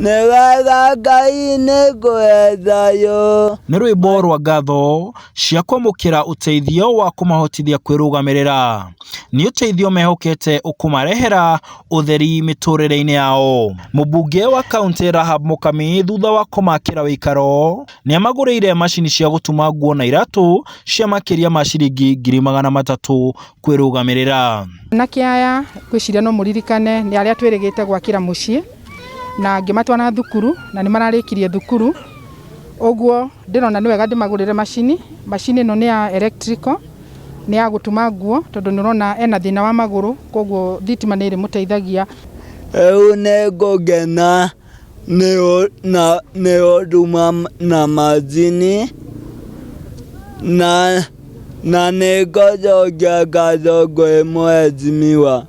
Nĩ wega Ngai nĩ ngũhe thayũ. Nĩ rwĩmbo rwa ngatho cia kwamũkĩra ũteithio wa kũmahotithia kwĩrũgamĩrĩra. Nĩ ũteithio mehokete ũkũmarehera ũtheri mĩtũrĩre-inĩ yao. Mũmbunge wa kauntĩ Rahab Mũkami thutha wa kũmakĩra wĩikaro nĩamagũrĩire macini cia gũtuma nguo na iratũ cia makĩria ma ciringi 300,000 kwĩrũgamĩrĩra. Anake aya ngwĩciria no mũririkane nĩ arĩa twĩrĩgĩte gwakĩra mũciĩ na ngĩmatwara thukuru na nĩ mararĩkirie thukuru, ũguo ndĩrona nĩ wega ndĩmagũrĩre macini. Macini ĩno nĩ ya electrical, nĩ ya gũtuma nguo tondũ nĩ ũrona ena thĩna wa magũrũ koguo thitima nĩ ĩrĩmũteithagia. Rĩu nĩ ngũkena nĩ ũndũ na macini na nĩ ngũcokia ngatho kwĩ mheshimiwa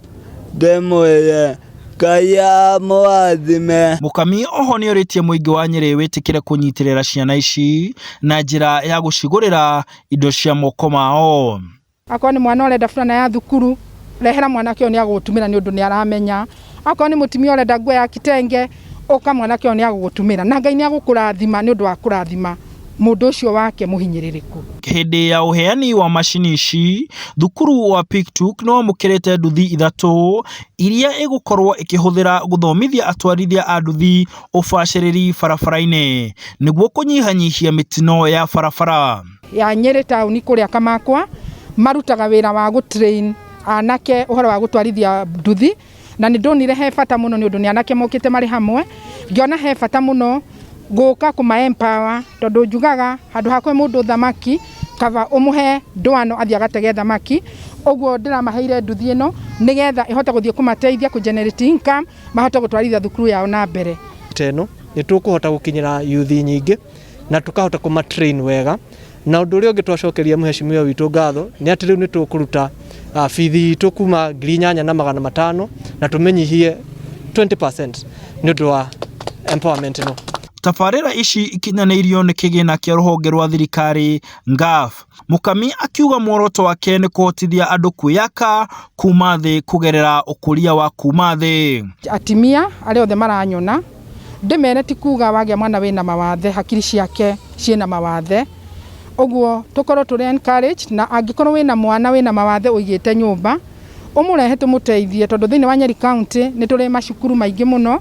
ndĩmwĩre Ngai amũrathime. Mũkami oho nĩorĩtie mũingĩ wa Nyĩrĩ wĩtĩkĩre kũnyitĩrĩra ciana ici na njĩra ya gũcigũrĩra indo cia moko mao. Akorwo nĩ mwana ũrenda burana ya thukuru, rehera mwanake ũyũ nĩ agũgũtumĩra nĩ ũndũ nĩ aramenya. Akorwo nĩ mũtumia ũrenda nguo ya kitenge, ũka mwanake ũyũ nĩ agũgũtumĩra. Na Ngai nĩ agũkũrathima nĩ ũndũ wa kũrathima mũndũ ũcio wake mũhinyĩrĩrĩku. Hĩndĩ ya ũheani wa macini ici, thukuru wa Pictuk nĩwamũkĩrĩte nduthi ithatũ iria ĩgũkorwo ĩkĩhũthĩra gũthomithia atwarithia a nduthi ũbacĩrĩri barabara-inĩ nĩguo kũnyihanyihia mĩtino ya barabara. Ya Nyĩrĩ taũni kũrĩa Kamakwa, marutaga wĩra wa gũ train anake ũhoro wa gũtwarithia nduthi, na nĩ ndonire he bata mũno nĩ ũndũ nĩ anake mokĩte marĩ hamwe, ngĩona he bata mũno gũka kũma empower tondũ njugaga handũ ha kũhe mũndũ thamaki kaba ũmũhe ndwano athiĩ agatege thamaki, ũguo ndĩramaheire nduthi ĩno nĩgetha ĩhote gũthiĩ kũmateithia kũ generate income mahote gũtwarithia thukuru yao na mbere. Ta ĩno nĩ tũkũhota gũkinyĩra youth nyingĩ na tũkahota kũma train wega na ũndũ ũrĩa ũngĩ twacokeria mheshimiwa witũ ngatho nĩ atĩ rĩu nĩ tũkũruta bithi itũ kuma 8500 na tũmĩnyihie 20% nĩ ũndũ wa empowerment ĩno. Tabarĩra ici ikinyanĩirio nĩ kĩgĩna kĩa rũhonge rwa thirikari NGAAF. Mũkami akiuga muoroto wake nĩ kũhotithia andũ kwĩyaka kuma thĩ kũgerera ũkũria wa kuma thĩ. Atimia arĩa othe maranyona ndĩmere ti kuga wagĩa mwana wĩna mawathe hakiri ciake ciĩna mawathe, ũguo tũkorwo tũrĩ encouraged, na angĩkorwo wĩna mwana wĩna mawathe ũigĩte nyũmba ũmũrehe tũmũteithie, tondũ thĩinĩ wa Nyeri County nĩ tũrĩ macukuru maingĩ mũno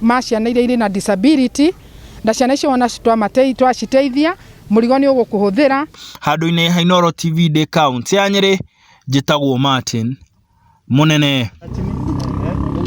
ma ciana iria irĩ na disability, na ciana icio wona twaciteithia mũrigo nĩ ũgũkũhũthĩra. Handũ-inĩ ha Inooro TV ndĩ kaũntĩ ya Nyĩrĩ, njĩtagwo Martin Mũnene.